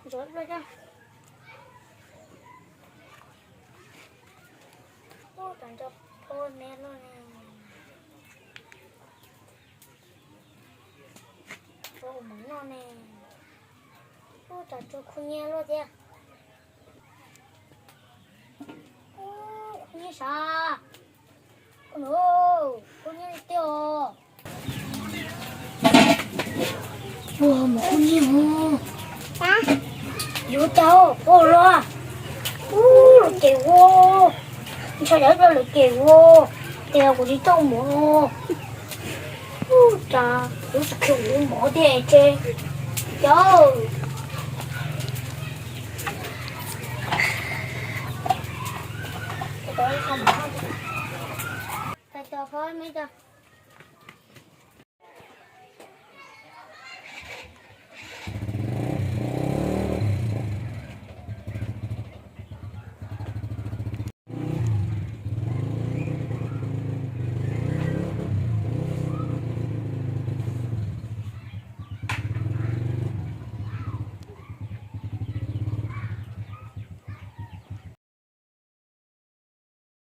Ntxuav luaj coj. Ub, cov nco phoj me luaj ne. Ua mov noj ne. Ub, cov tsuas khuv nyiaj luaj thiab. Ub, khuv nyiaj sav. Ub, khuv nyiaj tiag os. Ua mov khuv nyiaj os. Yuav cas ua los. Ub, lawv ces ua. Ntshe yog lawv ces ua. Ces kuv tsis tau mov. Ub, cas yuav tsis khiav ua mov tiag ces. Cov. Pais tos phob me cov.